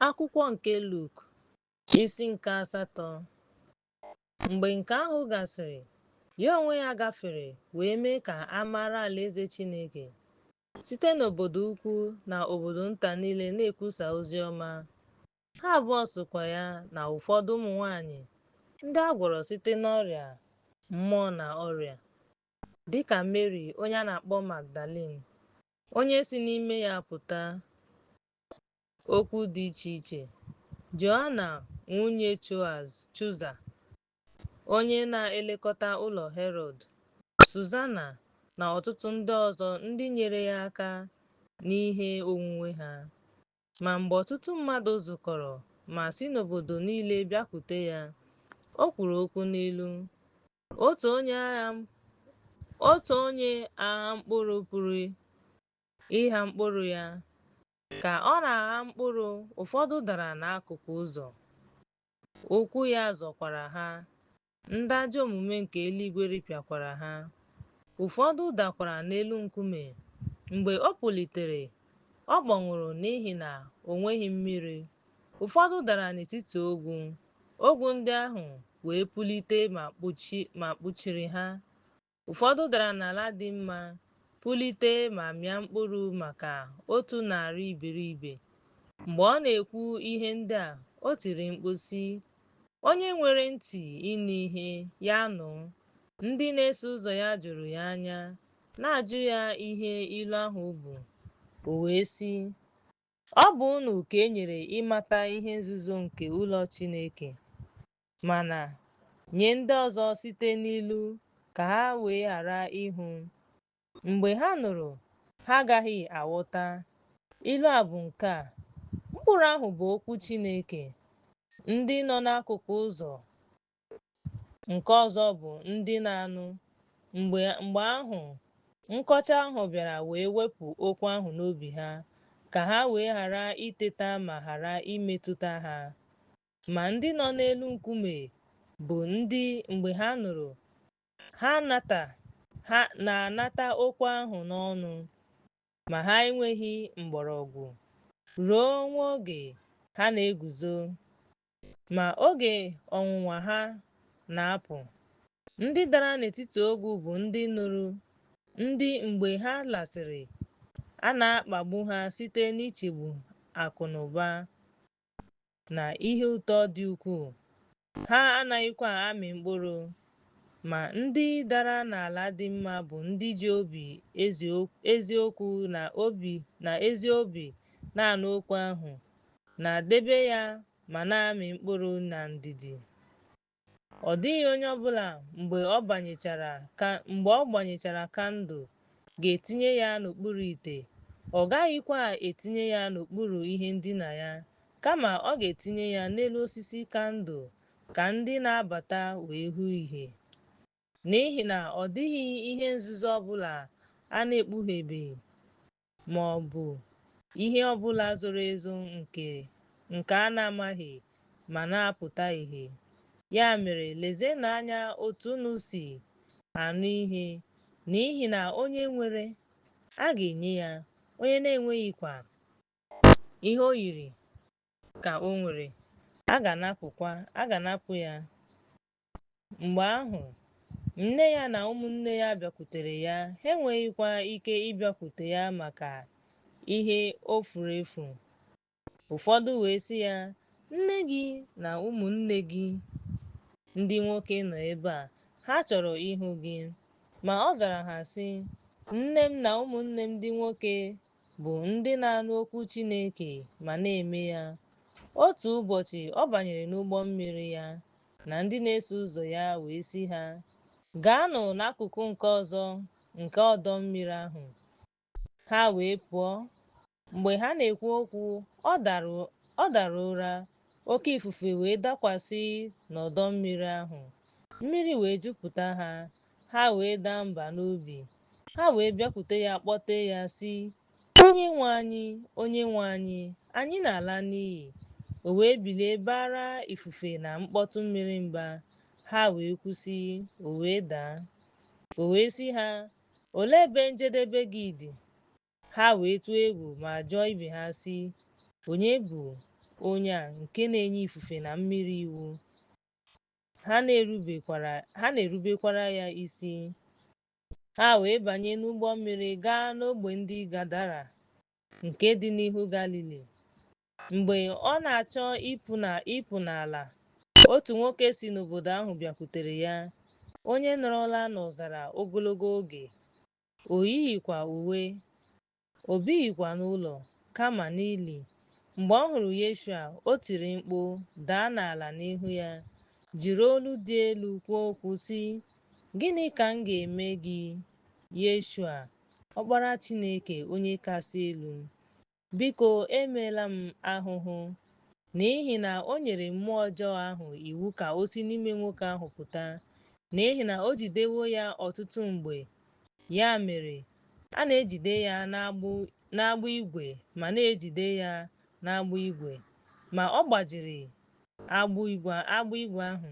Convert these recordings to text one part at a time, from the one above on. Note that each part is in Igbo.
Akwụkwọ nke Luk, isi nke asatọ. Mgbe nke ahụ gasịrị, ya onwe ya gafere wee mee ka a mara alaeze Chineke, site n'obodo ukwu na obodo nta niile na-ekwusa ozi ọma. Ha abụọ sokwa ya na ụfọdụ ụmụ nwanyị ndị a gwọrọ site n'ọrịa mmụọ na ọrịa, dị ka Meri onye a na-akpọ Magdalin, onye si n'ime ya pụta okwu dị iche iche, Joana nwunye Chuza, onye na-elekọta ụlọ Herọd, Suzana, na ọtụtụ ndị ọzọ ndị nyeere ya aka n'ihe onwunwe ha. Ma mgbe ọtụtụ mmadụ zukọrọ ma si n'obodo niile bịakwute ya, o kwuru okwu n'ilu. Otu onye agha mkpụrụ pụrụ ịgha mkpụrụ ya. Ka ọ na-agha mkpụrụ, ụfọdụ dara n'akụkụ ụzọ, ụkwụ ya zọkwara ha, ndị ajọ omume nke eluigwe ripịakwara ha. Ụfọdụ dakwara n'elu nkume. Mgbe o pulitere, ọ kpọnwụrụ n'ihi na o nweghị mmiri. Ụfọdụ dara n'etiti ogwu, ogwu ndị ahụ wee pulite ma kpuchiri ha. Ụfọdụ dara n'ala dị mma, pulite ma mịa mkpụrụ maka 100 iberibe. Mgbe ọ na-ekwu ihe ndị a, o tiri mkpu sị, Onye nwere ntị ịnụ ihe, ya nụ. Ndị na-eso ụzọ ya jụrụ ya anya, na-ajụ ya ihe ilu ahụ bụ. O wee sị, Ọ bụ unu ka e nyere ịmata ihe nzuzo nke ụlọ Chineke, mana nye ndị ọzọ site n'ilu, ka ha wee ghara ịhụ. Mgbe ha nụrụ, ha agaghị aghọta. Ilu a bụ nke a: Mkpụrụ ahụ bụ okwu Chineke. Ndị nọ n'akụkụ ụzọ nke ọzọ bụ ndị na-anụ. Mgbe ahụ, nkọcha ahụ bịara wee wepụ okwu ahụ n'obi ha, ka ha wee ghara iteta ma ghara imetụta ha. Ma ndị nọ n'elu nkume bụ ndị mgbe ha nụrụ, ha na-anata okwu ahụ n'ọnụ, ma ha enweghị mgbọrọgwụ. Ruo nwa oge, ha na-eguzo, ma oge ọnwụnwa ha na-apụ. Ndị dara n'etiti ogwu bụ ndị nụrụ, ndị mgbe ha lasịrị, a na-akpagbu ha site n'ichegbu akụ na ụba na ihe ụtọ dị ukwuu. Ha anaghịkwa amị mkpụrụ. Ma ndị dara n'ala dị mma bụ ndị ji obi eziokwu na ezi obi na-anụ okwu ahụ, na-edebe ya ma na-amị mkpụrụ na ndidi. Ọ dịghị onye ọbụla mgbe ọ gbanyechara kandụl ga-etinye ya n'okpuru ite, ọ gaghịkwa etinye ya n'okpuru ihe ndina ya, kama ọ ga-etinye ya n'elu osisi kandụl, ka ndị na-abata wee hụ ìhè. N'ihi na ọ dịghị ihe nzuzo ọbụla a na-ekpughebeghị, ma ọ bụ ihe ọbụla zoro ezo nke a na-amaghị ma na-apụta ìhè. Ya mere, lezienụ anya otu unu si anụ ihe, n'ihi na onye nwere, a ga-enye ya, onye na-enweghịkwa, ihe o yiri ka o nwere, a ga-anapụ ya. Mgbe ahụ, nne ya na ụmụnne ya bịakwutere ya, ha enweghịkwa ike ịbịakwute ya maka ihe o furu efu. Ụfọdụ wee sị ya, Nne gị na ụmụnne gị ndị nwoke nọ ebe a, ha chọrọ ịhụ gị. Ma ọ zara ha sị, Nne m na ụmụnne m ndị nwoke bụ ndị na-anụ okwu Chineke ma na-eme ya. Otu ụbọchị ọ banyere n'ụgbọ mmiri ya na ndị na-eso ụzọ ya wee sị ha, Gaanụ n'akụkụ nke ọzọ nke ọdọ mmiri ahụ. Ha wee pụọ. Mgbe ha na-ekwu okwu, ọ dara ụra, oke ifufe wee dakwasị n'ọdọ mmiri ahụ. Mmiri wee jupụta ha, ha wee daa mba n'obi. Ha wee bịakwute ya kpọtee ya sị, Onyenwe anyị, Onyenwe anyị, anyị na-ala n'iyi. O wee bilie baara ifufe na mkpọtụ mmiri mba, ha wee kwụsị, o wee daa. O wee sị ha, Olee ebe njedebe gị dị? Ha wee tụọ egwu ma jụọ ibe ha sị, Onye bụ onye a nke na-enye ifufe na mmiri iwu, ha na-erubekwara ya isi? Ha wee banye n'ụgbọ mmiri gaa n'ogbe ndị Gadara nke dị n'ihu Galili. Mgbe ọ na-achọ ịpụ n'ala, otu nwoke si n'obodo ahụ bịakwutere ya, onye nọrọla n'ọzara ogologo oge. O yighịkwa uwe, o bighịkwa n'ụlọ, kama n'ili. Mgbe ọ hụrụ Yeshua, o tiri mkpu, daa n'ala n'ihu ya, jiri olu dị elu kwuo okwu, sị, Gịnị ka m ga-eme gị, Yeshua, Ọkpara Chineke Onye Kasị Elu? Biko emela m ahụhụ. N'ihi na o nyere mmụọ ọjọọ ahụ iwu ka o si n'ime nwoke ahụ pụta, n'ihi na o jidewo ya ọtụtụ mgbe. Ya mere, a na-ejide ya n'agbụ igwe ma na-ejide ya n'agbụ igwe, ma ọ gbajiri agbụ igwe ahụ,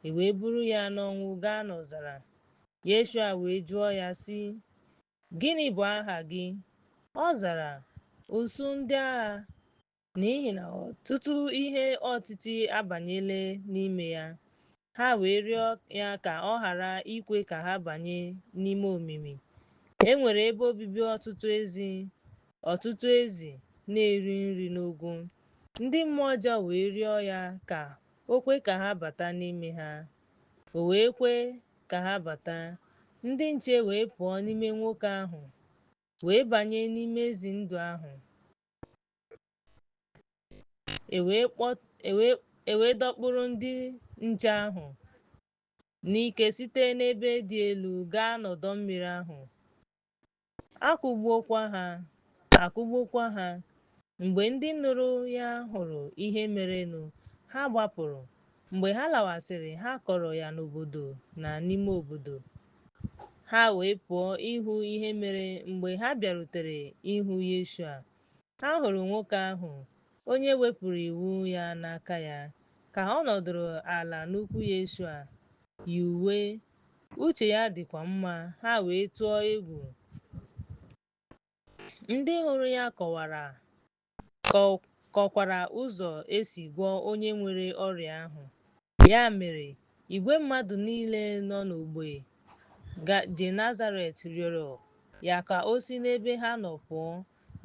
e wee buru ya n'ọnwụ gaa n'ọzara. Yeshua wee jụọ ya, sị, Gịnị bụ aha gị? Ọ zara, Usuu ndị agha, n'ihi na ọtụtụ ihe otiti abanyela n'ime ya. Ha wee rịọ ya ka ọ ghara ikwe ka ha banye n'ime omimi. E nwere ebe obibi ọtụtụ ezi na-eri nri n'ugwu. Ndị mmụọ ọjọọ wee rịọ ya ka o kwe ka ha bata n'ime ha. O wee kwe ka ha bata. Ndị nche wee pụọ n'ime nwoke ahụ, wee banye n'ime ezi ndị ahụ. E wee dọkpụrụ ndị nche ahụ n'ike site n'ebe dị elu gaa n'ọdọ mmiri ahụ, a kụgbuokwa ha. Mgbe ndị nụrụ ya hụrụ ihe merenụ, ha gbapụrụ. Mgbe ha lawasịrị, ha kọrọ ya n'obodo na n'ime obodo. Ha wee pụọ ịhụ ihe mere. Mgbe ha bịarutere ịhụ Yeshua, ha hụrụ nwoke ahụ, onye wepụrụ iwu ya n'aka ya, ka ọ nọdụrụ ala n'ụkwụ Yeshua, yi uwe, uche ya dịkwa mma, ha wee tụọ egwu. Ndị hụrụ ya kọkwara ụzọ e si gwọọ onye nwere ọrịa ahụ. Ya mere, igwe mmadụ niile nọ n'ogbe Genesaret rịọrọ ya ka o si n'ebe ha nọ pụọ,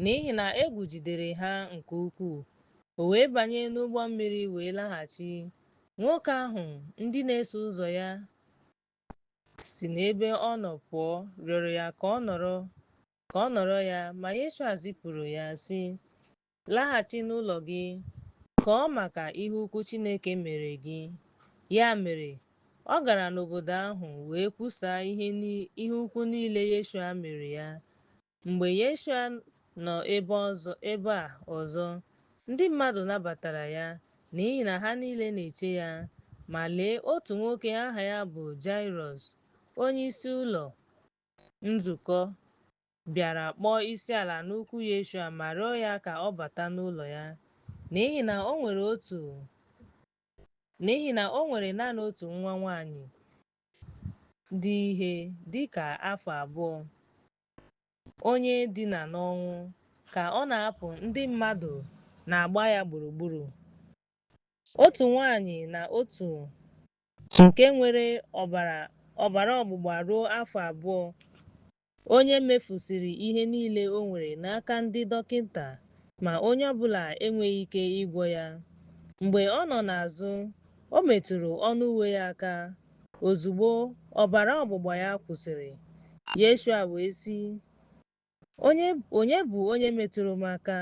n'ihi na egwu jidere ha nke ukwuu. O wee banye n'ụgbọ mmiri wee laghachi. Nwoke ahụ ndị na-eso ụzọ ya si n'ebe ọ nọ pụọ rịọrọ ya ka ọ nọrọ ya, ma Yeshua zipụrụ ya, sị, Laghachi n'ụlọ gị, kọọ maka ihe ukwu Chineke mere gị. Ya mere, ọ gara n'obodo ahụ wee kwusaa ihe ukwu niile Yeshua mere ya. Mgbe Yeshua nọ ebe a ọzọ, ndị mmadụ nabatara ya, n'ihi na ha niile na-eche ya. Ma lee, otu nwoke aha ya bụ Jairọs, onyeisi ụlọ nzukọ, bịara kpọọ isiala n'ụkwụ Yeshua ma rịọ ya ka ọ bata n'ụlọ ya, n'ihi na o nwere naanị otu nwa nwanyị dị ihe dị ka afọ 2, onye dina n'ọnwụ. Ka ọ na-apụ, ndị mmadụ na-agba ya gburugburu. Otu nwanyị na otu nke nwere ọbara ọgbụgba ruo afọ 2, onye mefusịrị ihe niile o nwere n'aka ndị dọkịta, ma onye ọ bụla enweghị ike ịgwọ ya. Mgbe ọ nọ n'azụ, o metụrụ ọnụ uwe ya aka. Ozugbo, ọbara ọgbụgba ya kwụsịrị. Yeshua wee sị, Onye bụ onye metụrụ m aka?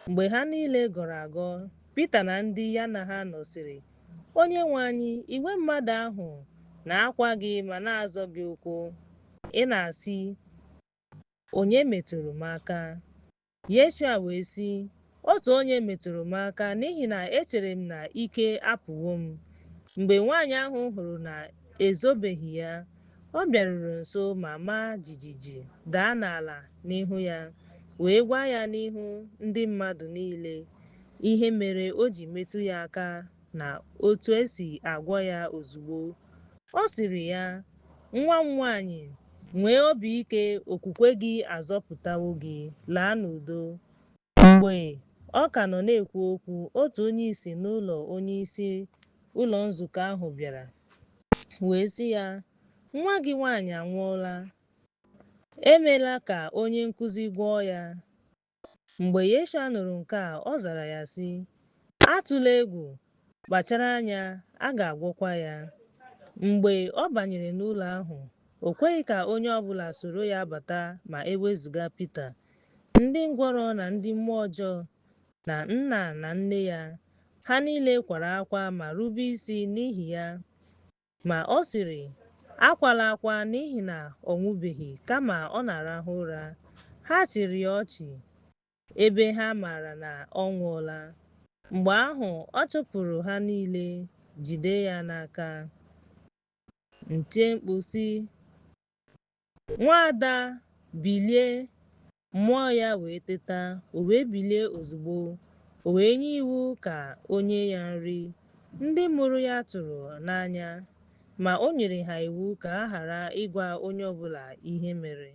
Mgbe ha niile gọrọ agọ, Pita na ndị ya na ha nọ sịrị, Onyenwe anyị, igwe mmadụ ahụ na-akwa gị ma na-azọ gị ụkwụ. Ị na-asị, Onye metụrụ m aka? Yeshua wee sị, Otu onye metụrụ m aka n'ihi na echere m na ike apụwo m. Mgbe nwaanyị ahụ hụrụ na ezobeghị ya, ọ bịaruru nso ma maa jijiji daa n'ala n'ihu ya, wee gwa ya n'ihu ndị mmadụ niile ihe mere o ji metụ ya aka na otu e si agwọ ya ozugbo. Ọ sịrị ya, Nwa m nwaanyị, nwee obi ike, okwukwe gị azọpụtawo gị, laa n'udo. Mgbe Ọ ka nọ na-ekwu okwu, otu onye si n'ụlọ onyeisi ụlọ nzukọ ahụ bịara, wee sị ya, Nwa gị nwaanyị anwụọla. Emela ka onye nkụzi gwọọ ya. Mgbe Yeshua nụrụ nke a, ọ zara ya sị, Atụla egwu, kpachara anya, a ga-agwọkwa ya. Mgbe ọ banyere n'ụlọ ahụ, o kweghị ka onye ọ bụla soro ya bata ma e wezụga Pita, ndị ngwọrọ na ndị mmụọ ọjọọ, na nna na nne ya. Ha niile kwara akwa ma rube isi n'ihi ya. Ma ọ sịrị, Akwala akwa, n'ihi na ọ nwụbeghị, kama ọ na-arahụ ụra. Ha chịrị ya ọchị, ebe ha maara na ọ nwụọla. Mgbe ahụ ọ chụpụrụ ha niile, jide ya n'aka, tie mkpu sị, Nwaada, bilie! Mmụọ ya wee teta, o wee bilie ozugbo. O wee nye iwu ka o nye ya nri. Ndị mụrụ ya tụrụ n'anya, ma o nyere ha iwu ka ha ghara ịgwa onye ọ bụla ihe mere.